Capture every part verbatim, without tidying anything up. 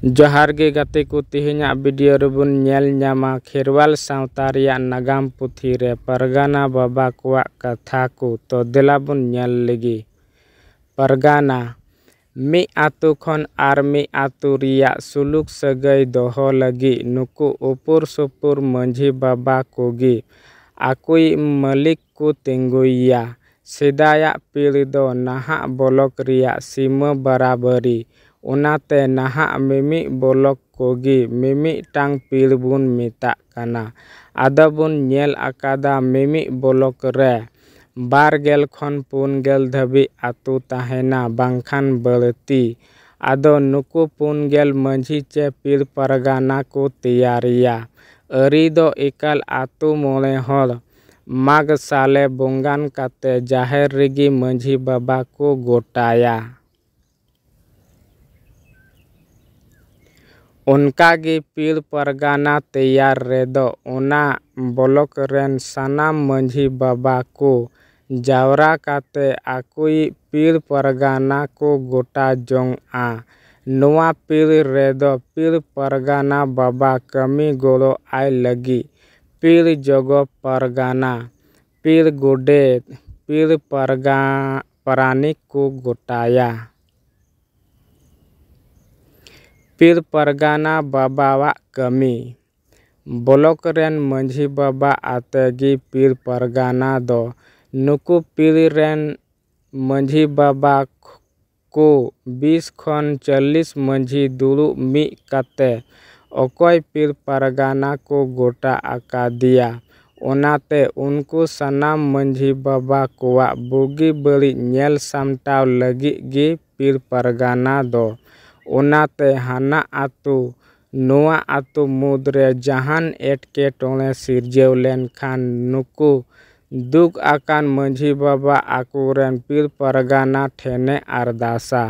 ᱡᱚᱦᱟᱨ ᱜᱮ ᱜᱟᱛᱮ ᱠᱚ, ᱛᱮᱦᱮᱧᱟᱜ ᱵᱷᱤᱰᱤᱭᱳ ᱨᱮᱵᱚᱱ ᱧᱮᱞ ᱧᱟᱢᱟ ᱠᱷᱮᱨᱣᱟᱞ ᱥᱟᱶᱛᱟ ᱨᱮᱭᱟᱜ ᱱᱟᱜᱟᱢ ᱯᱩᱛᱷᱤ ᱨᱮ ᱯᱟᱨᱜᱟᱱᱟ ᱵᱟᱵᱟ ᱠᱚᱣᱟᱜ ᱠᱟᱛᱷᱟ ᱠᱚ᱾ ᱛᱚ ᱫᱮᱞᱟ ᱵᱚᱱ ᱧᱮᱞ ᱞᱮᱜᱮ᱾ ᱯᱟᱨᱜᱟᱱᱟ, ᱢᱤᱫ ᱟᱛᱳ ᱠᱷᱚᱱ ᱟᱨ ᱢᱤᱫ ᱟᱛᱳ ᱨᱮᱭᱟᱜ ᱥᱩᱞᱩᱠ ᱥᱟᱹᱜᱟᱹᱭ ᱫᱚᱦᱚ ᱞᱟᱹᱜᱤᱫ ᱱᱩᱠᱩ ᱩᱯᱩᱨ ᱥᱩᱯᱩᱨ ᱢᱟᱹᱡᱷᱤ ᱵᱟᱵᱟ ᱠᱚᱜᱮ ᱟᱠᱚᱭᱤᱡ ᱢᱟᱹᱞᱤᱠ ᱠᱚ ᱛᱤᱸᱜᱩᱭᱮᱭᱟ᱾ ᱥᱮᱫᱟᱭᱟᱜ ᱯᱤᱲ ᱫᱚ ᱱᱟᱦᱟᱜ ᱵᱚᱞᱚᱠ ᱨᱮᱭᱟᱜ ᱥᱤᱢᱟᱹ ᱵᱟᱨᱟᱵᱟᱹᱨᱤ, ᱚᱱᱟᱛᱮ ᱱᱟᱦᱟᱜ ᱢᱤᱢᱤᱫ ᱵᱚᱞᱚᱠ ᱠᱚᱜᱮ ᱢᱤᱢᱤᱫᱴᱟᱝ ᱯᱤᱲ ᱵᱚᱱ ᱢᱮᱛᱟᱜ ᱠᱟᱱᱟ᱾ ᱟᱫᱚ ᱵᱚᱱ ᱧᱮᱞ ᱟᱠᱟᱫᱟ ᱢᱤᱢᱤᱫ ᱵᱚᱞᱚᱠ ᱨᱮ ᱵᱟᱨ ᱜᱮᱞ ᱠᱷᱚᱱ ᱯᱩᱱ ᱜᱮᱞ ᱫᱷᱟᱹᱵᱤᱡ ᱟᱛᱳ ᱛᱟᱦᱮᱱᱟ, ᱵᱟᱝᱠᱷᱟᱱ ᱵᱟᱹᱲᱛᱤ᱾ ᱟᱫᱚ ᱱᱩᱠᱩ ᱯᱩᱱ ᱜᱮᱞ ᱢᱟᱹᱡᱷᱤ ᱪᱮ ᱯᱤᱲ ᱯᱟᱨᱜᱟᱱᱟ ᱠᱚ ᱛᱮᱭᱟᱨᱮᱭᱟ᱾ ᱟᱹᱨᱤ ᱫᱚ ᱮᱠᱟᱞ ᱟᱛᱳ ᱢᱚᱬᱮ ᱦᱚᱲ ᱢᱟᱜᱽ ᱥᱟᱞᱮ ᱵᱚᱸᱜᱟᱱ ᱠᱟᱛᱮ ᱡᱟᱦᱮᱨ ᱨᱮᱜᱮ ᱢᱟᱹᱡᱷᱤ ᱵᱟᱵᱟ ᱠᱚ ᱜᱚᱴᱟᱭᱟ᱾ ᱚᱱᱠᱟᱜᱮ ᱯᱤᱲ ᱯᱟᱨᱜᱟᱱᱟ ᱛᱮᱭᱟᱨ ᱨᱮᱫᱚ ᱚᱱᱟ ᱵᱚᱞᱚᱠ ᱨᱮᱱ ᱥᱟᱱᱟᱢ ᱢᱟᱹᱡᱷᱤ ᱵᱟᱵᱟ ᱠᱚ ᱡᱟᱣᱨᱟ ᱠᱟᱛᱮ ᱟᱠᱚᱭᱤᱡ ᱯᱤᱲ ᱯᱟᱨᱜᱟᱱᱟ ᱠᱚ ᱜᱚᱴᱟ ᱡᱚᱝᱼᱟ᱾ ᱱᱚᱣᱟ ᱯᱤᱲ ᱨᱮᱫᱚ ᱯᱤᱲ ᱯᱟᱨᱜᱟᱱᱟ ᱵᱟᱵᱟ ᱠᱟᱹᱢᱤ ᱜᱚᱲᱚ ᱟᱭ ᱞᱟᱹᱜᱤᱫ ᱯᱤᱲ ᱡᱚᱜᱚ ᱯᱟᱨᱜᱟᱱᱟ, ᱯᱤᱲ ᱜᱚᱰᱮᱛ, ᱯᱤᱲ ᱯᱟᱨᱜᱟ-, ᱯᱟᱨᱟᱱᱤᱠ ᱠᱚ ᱜᱚᱴᱟᱭᱟ᱾ ᱯᱤᱲ ᱯᱟᱨᱜᱟᱱᱟ ᱵᱟᱵᱟᱣᱟᱜ ᱠᱟᱹᱢᱤ᱾ ᱵᱚᱞᱚᱠ ᱨᱮᱱ ᱢᱟᱹᱡᱷᱤ ᱵᱟᱵᱟ ᱟᱛᱮ ᱜᱮ ᱯᱤᱲ ᱯᱟᱨᱜᱟᱱᱟ ᱫᱚ ᱱᱩᱠᱩ ᱯᱤᱲ ᱨᱮᱱ ᱢᱟᱹᱡᱷᱤ ᱵᱟᱵᱟ ᱠᱚ ᱵᱤᱥ ᱠᱷᱚᱱ ᱪᱚᱞᱞᱤᱥ ᱢᱟᱹᱡᱷᱤ ᱫᱩᱲᱩᱵ ᱢᱤᱫ ᱠᱟᱛᱮ ᱚᱠᱚᱭ ᱯᱤᱲ ᱯᱟᱨᱜᱟᱱᱟ ᱠᱚ ᱜᱚᱴᱟ ᱟᱠᱟᱫᱮᱭᱟ᱾ ᱚᱱᱟᱛᱮ ᱩᱱᱠᱩ ᱥᱟᱱᱟᱢ ᱢᱟᱹᱡᱷᱤ ᱵᱟᱵᱟ ᱠᱚᱣᱟᱜ ᱵᱩᱜᱤ ᱵᱟᱹᱲᱤᱡ ᱧᱮᱞ ᱥᱟᱢᱴᱟᱣ ᱞᱟᱹᱜᱤᱫ ᱜᱮ ᱯᱤᱲ ᱯᱟᱨᱜᱟᱱᱟ ᱫᱚ᱾ ᱚᱱᱟᱛᱮ ᱦᱟᱱᱟ ᱟᱛᱳ ᱱᱚᱣᱟ ᱟᱛᱳ ᱢᱩᱫᱽᱨᱮ ᱡᱟᱦᱟᱱ ᱮᱴᱠᱮᱴᱚᱬᱮ ᱥᱤᱨᱡᱟᱹᱣ ᱞᱮᱱᱠᱷᱟᱱ ᱱᱩᱠᱩ ᱫᱩᱠ ᱟᱠᱟᱱ ᱢᱟᱹᱡᱷᱤ ᱵᱟᱵᱟ ᱟᱠᱚᱨᱮᱱ ᱯᱤᱲ ᱯᱟᱨᱜᱟᱱᱟ ᱴᱷᱮᱱᱮ ᱟᱨᱫᱟᱥᱟ᱾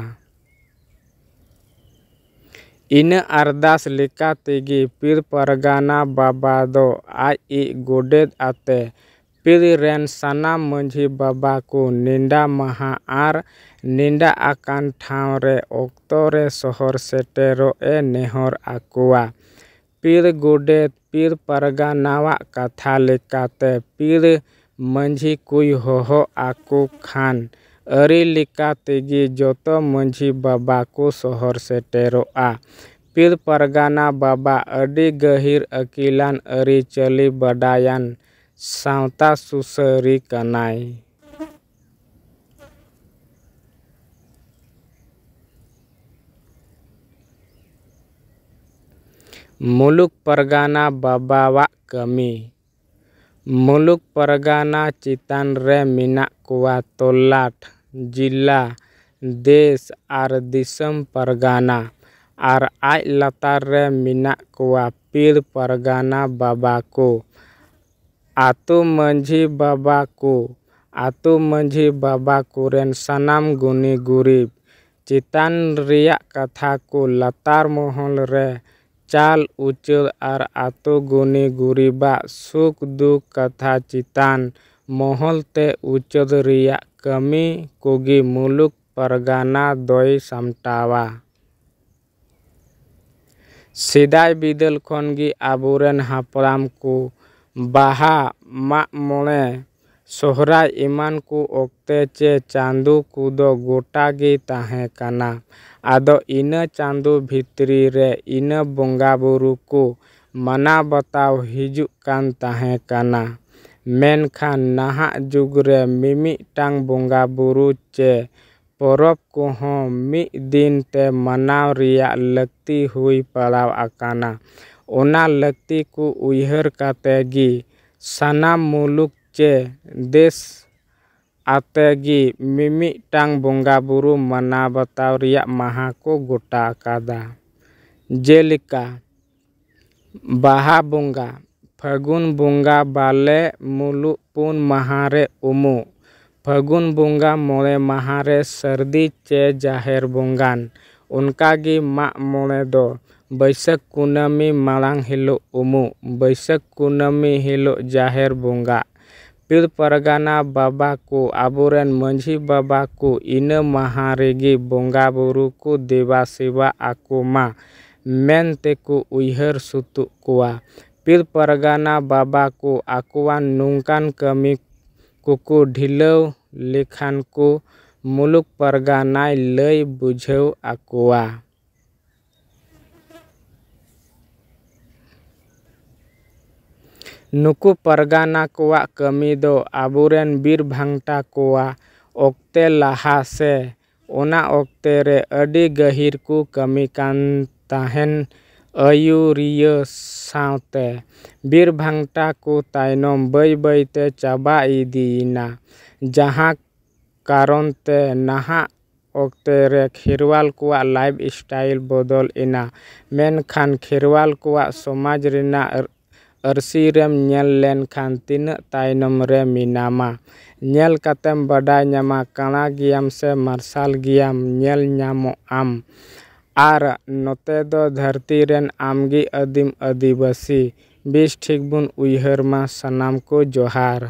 ᱤᱱᱟᱹ ᱟᱨᱫᱟᱥ ᱞᱮᱠᱟ ᱛᱮᱜᱮ ᱯᱤᱲ ᱯᱟᱨᱜᱟᱱᱟ ᱵᱟᱵᱟ ᱫᱚ ᱟᱡᱤᱡ ᱜᱚᱰᱮᱛ ᱟᱛᱮ ᱯᱤᱲ ᱨᱮᱱ ᱥᱟᱱᱟᱢ ᱢᱟᱹᱡᱷᱤ ᱵᱟᱵᱟ ᱠᱚ ᱱᱮᱰᱟ ᱢᱟᱦᱟ ᱟᱨ ᱱᱮᱰᱟ ᱟᱠᱟᱱ ᱴᱷᱟᱶ ᱨᱮ ᱚᱠᱛᱚ ᱨᱮ ᱥᱚᱦᱚᱨ ᱥᱮᱴᱮᱨᱚᱜ ᱮ ᱱᱮᱦᱚᱨ ᱟᱠᱚᱣᱟ᱾ ᱯᱤᱲ ᱜᱚᱰᱮᱛ ᱯᱤᱲ ᱯᱟᱨᱜᱟᱱᱟᱣᱟᱜ ᱠᱟᱛᱷᱟ ᱞᱮᱠᱟᱛᱮ ᱯᱤᱲ ᱢᱟᱹᱡᱷᱤ ᱠᱚᱭ ᱦᱚᱦᱚ ᱟᱠᱚ ᱠᱷᱟᱱ ᱟᱹᱨᱤ ᱞᱮᱠᱟ ᱛᱮᱜᱮ ᱡᱚᱛᱚ ᱢᱟᱹᱡᱷᱤ ᱵᱟᱵᱟ ᱠᱚ ᱥᱚᱦᱚᱨ ᱥᱮᱴᱮᱨᱚᱜᱼᱟ᱾ ᱯᱤᱲ ᱯᱟᱨᱜᱟᱱᱟ ᱵᱟᱵᱟ ᱟᱹᱰᱤ ᱜᱟᱹᱦᱤᱨ ᱟᱹᱠᱤᱞᱟᱱ ᱟᱹᱨᱤᱪᱟᱹᱞᱤ ᱵᱟᱰᱟᱭᱟᱱ ᱥᱟᱶᱛᱟ ᱥᱩᱥᱟᱹᱨᱤ ᱠᱟᱱᱟᱭ᱾ ᱢᱩᱞᱩᱠ ᱯᱟᱨᱜᱟᱱᱟ ᱵᱟᱵᱟᱣᱟᱜ ᱠᱟᱹᱢᱤ᱾ ᱢᱩᱞᱩᱠ ᱯᱟᱨᱜᱟᱱᱟ ᱪᱮᱛᱟᱱ ᱨᱮ ᱢᱮᱱᱟᱜ ᱠᱚᱣᱟ ᱛᱚᱞᱟᱴ, ᱡᱤᱞᱟ, ᱫᱮᱥ ᱟᱨ ᱫᱤᱥᱚᱢ ᱯᱟᱨᱜᱟᱱᱟ ᱟᱨ ᱟᱡ ᱞᱟᱛᱟᱨ ᱨᱮ ᱢᱮᱱᱟᱜ ᱠᱚᱣᱟ ᱯᱤᱲ ᱯᱟᱨᱜᱟᱱᱟ ᱵᱟᱵᱟ ᱠᱚ᱾ ᱟᱛᱳ ᱢᱟᱹᱡᱷᱤ ᱵᱟᱵᱟ ᱠᱚ, ᱟᱛᱳ ᱢᱟᱹᱡᱷᱤ ᱵᱟᱵᱟ ᱠᱚᱨᱮᱱ ᱥᱟᱱᱟᱢ ᱜᱩᱱᱤ ᱜᱩᱨᱤᱵ ᱪᱮᱛᱟᱱ ᱨᱮᱭᱟᱜ ᱠᱟᱛᱷᱟ ᱠᱚ ᱞᱟᱛᱟᱨ ᱢᱚᱦᱚᱞ ᱨᱮ ᱪᱟᱞ ᱩᱪᱟᱹᱲ ᱟᱨ ᱟᱛᱳ ᱜᱩᱱᱤ ᱜᱩᱨᱤᱵᱟᱜ ᱥᱩᱠ ᱫᱩᱠ ᱠᱟᱛᱷᱟ ᱪᱮᱛᱟᱱ ᱢᱚᱦᱚᱞ ᱛᱮ ᱩᱪᱟᱹᱲ ᱨᱮᱭᱟᱜ ᱠᱟᱹᱢᱤ ᱠᱚᱜᱮ ᱢᱩᱞᱩᱠ ᱯᱟᱨᱜᱟᱱᱟ ᱫᱚᱭ ᱥᱟᱢᱴᱟᱣᱟ᱾ ᱥᱮᱫᱟᱭ ᱵᱤᱫᱟᱹᱞ ᱠᱷᱚᱱ ᱜᱮ ᱟᱵᱚᱨᱮᱱ ᱦᱟᱯᱲᱟᱢ ᱠᱚ ᱵᱟᱦᱟ, ᱢᱟᱜ ᱢᱚᱬᱮ, ᱥᱚᱦᱨᱟᱭ ᱮᱢᱟᱱ ᱠᱚ ᱚᱠᱛᱮ ᱪᱮ ᱪᱟᱸᱫᱚ ᱠᱚᱫᱚ ᱜᱚᱴᱟ ᱜᱮ ᱛᱟᱦᱮᱸ ᱠᱟᱱᱟ᱾ ᱟᱫᱚ ᱤᱱᱟᱹ ᱪᱟᱸᱫᱚ ᱵᱷᱤᱛᱨᱤ ᱨᱮ ᱤᱱᱟᱹ ᱵᱚᱸᱜᱟ ᱵᱩᱨᱩ ᱠᱚ ᱢᱟᱱᱟᱣ ᱵᱟᱛᱟᱣ ᱦᱤᱡᱩᱜ ᱠᱟᱱ ᱛᱟᱦᱮᱸ ᱠᱟᱱᱟ᱾ ᱢᱮᱱᱠᱷᱟᱱ ᱱᱟᱦᱟᱜ ᱡᱩᱜᱽ ᱨᱮ ᱢᱤᱢᱤᱫᱴᱟᱝ ᱵᱚᱸᱜᱟ ᱵᱩᱨᱩ ᱪᱮ ᱯᱚᱨᱚᱵᱽ ᱠᱚᱦᱚᱸ ᱢᱤᱫ ᱫᱤᱱ ᱛᱮ ᱢᱟᱱᱟᱣ ᱨᱮᱭᱟᱜ ᱞᱟᱹᱠᱛᱤ ᱦᱩᱭ ᱯᱟᱲᱟᱣ ᱟᱠᱟᱱᱟ᱾ ᱚᱱᱟ ᱞᱟᱹᱠᱛᱤ ᱠᱚ ᱩᱭᱦᱟᱹᱨ ᱠᱟᱛᱮ ᱜᱮ ᱥᱟᱱᱟᱢ ᱢᱩᱞᱩᱠ ᱪᱮ ᱫᱮᱥ ᱟᱛᱮ ᱜᱮ ᱢᱤᱢᱤᱫᱴᱟᱝ ᱵᱚᱸᱜᱟ ᱵᱩᱨᱩ ᱢᱟᱱᱟᱣ ᱵᱟᱛᱟᱣ ᱨᱮᱭᱟᱜ ᱢᱟᱦᱟ ᱠᱚ ᱜᱚᱴᱟ ᱟᱠᱟᱫᱟ᱾ ᱡᱮᱞᱮᱠᱟ, ᱵᱟᱦᱟ ᱵᱚᱸᱜᱟ, ᱯᱷᱟᱹᱜᱩᱱ ᱵᱚᱸᱜᱟ ᱵᱟᱞᱮ ᱢᱩᱞᱩᱜ ᱯᱩᱱ ᱢᱟᱦᱟ ᱨᱮ ᱩᱢᱩᱜ, ᱯᱷᱟᱹᱜᱩᱱ ᱵᱚᱸᱜᱟ ᱢᱚᱬᱮ ᱢᱟᱦᱟ ᱨᱮ ᱥᱟᱹᱨᱫᱤ ᱪᱮ ᱡᱟᱦᱮᱨ ᱵᱚᱸᱜᱟᱱ᱾ ᱚᱱᱠᱟ ᱜᱮ ᱢᱟᱜ ᱢᱚᱬᱮ ᱫᱚ ᱵᱟᱹᱭᱥᱟᱹᱠᱷ ᱠᱩᱱᱟᱹᱢᱤ ᱢᱟᱲᱟᱝ ᱦᱤᱞᱳᱜ ᱩᱢᱩᱜ, ᱵᱟᱹᱭᱥᱟᱹᱠᱷ ᱠᱩᱱᱟᱹᱢᱤ ᱦᱤᱞᱳᱜ ᱡᱟᱦᱮᱨ ᱵᱚᱸᱜᱟᱜ, ᱯᱤᱲ ᱯᱟᱨᱜᱟᱱᱟ ᱵᱟᱵᱟ ᱠᱚ, ᱟᱵᱚᱨᱮᱱ ᱢᱟᱹᱡᱷᱤ ᱵᱟᱵᱟ ᱠᱚ ᱤᱱᱟᱹ ᱢᱟᱦᱟ ᱨᱮᱜᱮ ᱵᱚᱸᱜᱟ ᱵᱩᱨᱩ ᱠᱚ ᱫᱮᱵᱟ ᱥᱮᱵᱟ ᱟᱠᱚ ᱢᱟ ᱢᱮᱱ ᱛᱮᱠᱚ ᱩᱭᱦᱟᱹᱨ ᱥᱩᱛᱩᱜ ᱠᱚᱣᱟ᱾ ᱯᱤᱲ ᱯᱟᱨᱜᱟᱱᱟ ᱵᱟᱵᱟ ᱠᱚ ᱟᱠᱚᱣᱟᱜ ᱱᱚᱝᱠᱟᱱ ᱠᱟᱹᱢᱤ ᱠᱚᱠᱚ ᱰᱷᱤᱞᱟᱹᱣ ᱞᱮᱠᱷᱟᱱ ᱠᱚ ᱢᱩᱞᱩᱠ ᱯᱟᱨᱜᱟᱱᱟᱭ ᱞᱟᱹᱭ ᱵᱩᱡᱷᱟᱹᱣ ᱟᱠᱚᱣᱟ᱾ ᱱᱩᱠᱩ ᱯᱟᱨᱜᱟᱱᱟ ᱠᱚᱣᱟᱜ ᱠᱟᱹᱢᱤ ᱫᱚ ᱟᱵᱚᱨᱮᱱ ᱵᱤᱨ ᱵᱷᱟᱝᱴᱟ ᱠᱚᱣᱟᱜ ᱚᱠᱛᱮ ᱞᱟᱦᱟ ᱥᱮ ᱚᱱᱟ ᱚᱠᱛᱮ ᱨᱮ ᱟᱹᱰᱤ ᱜᱟᱹᱦᱤᱨ ᱠᱚ ᱠᱟᱹᱢᱤ ᱠᱟᱱ ᱛᱟᱦᱮᱱ ᱟᱹᱭᱩᱨᱤᱭᱟᱹ ᱥᱟᱶᱛᱮ ᱵᱤᱨ ᱵᱷᱟᱝᱴᱟ ᱠᱚ ᱛᱟᱭᱱᱚᱢ ᱵᱟᱹᱭ ᱵᱟᱹᱭ ᱛᱮ ᱪᱟᱵᱟ ᱤᱫᱤᱭᱮᱱᱟ, ᱡᱟᱦᱟᱸ ᱠᱟᱨᱚᱱ ᱛᱮ ᱱᱟᱦᱟᱜ ᱚᱠᱛᱮ ᱨᱮ ᱠᱷᱮᱨᱣᱟᱞ ᱠᱚᱣᱟᱜ ᱞᱟᱭᱤᱯᱷ ᱥᱴᱟᱭᱤᱞ ᱵᱚᱫᱚᱞ ᱮᱱᱟ, ᱢᱮᱱᱠᱷᱟᱱ ᱠᱷᱮᱨᱣᱟᱞ ᱠᱚᱣᱟᱜ ᱥᱚᱢᱟᱡᱽ ᱨᱮᱱᱟᱜ ᱟᱹᱨ-, ᱟᱹᱨᱥᱤ ᱨᱮᱢ ᱧᱮᱞ ᱞᱮᱱᱠᱷᱟᱱ ᱛᱤᱱᱟᱹᱜ ᱛᱟᱭᱱᱚᱢ ᱨᱮ ᱢᱮᱱᱟᱢᱟ᱾ ᱧᱮᱞ ᱠᱟᱛᱮᱢ ᱵᱟᱰᱟᱭ ᱧᱟᱢᱟ, ᱠᱟᱬᱟ ᱜᱮᱭᱟᱢ ᱥᱮ ᱢᱟᱨᱥᱟᱞ ᱜᱮᱭᱟᱢ, ᱧᱮᱞ ᱧᱟᱢᱚᱜ ᱟᱢ᱾ ᱟᱨ ᱱᱚᱛᱮ ᱫᱚ ᱫᱷᱟᱹᱨᱛᱤ ᱨᱮᱱ ᱟᱢᱜᱮ ᱟᱹᱫᱤᱢ ᱟᱹᱫᱤᱵᱟᱹᱥᱤ᱾ ᱵᱮᱥ ᱴᱷᱤᱠ ᱵᱚᱱ ᱩᱭᱦᱟᱹᱨ ᱢᱟ᱾ ᱥᱟᱱᱟᱢ ᱠᱚ ᱡᱚᱦᱟᱨ᱾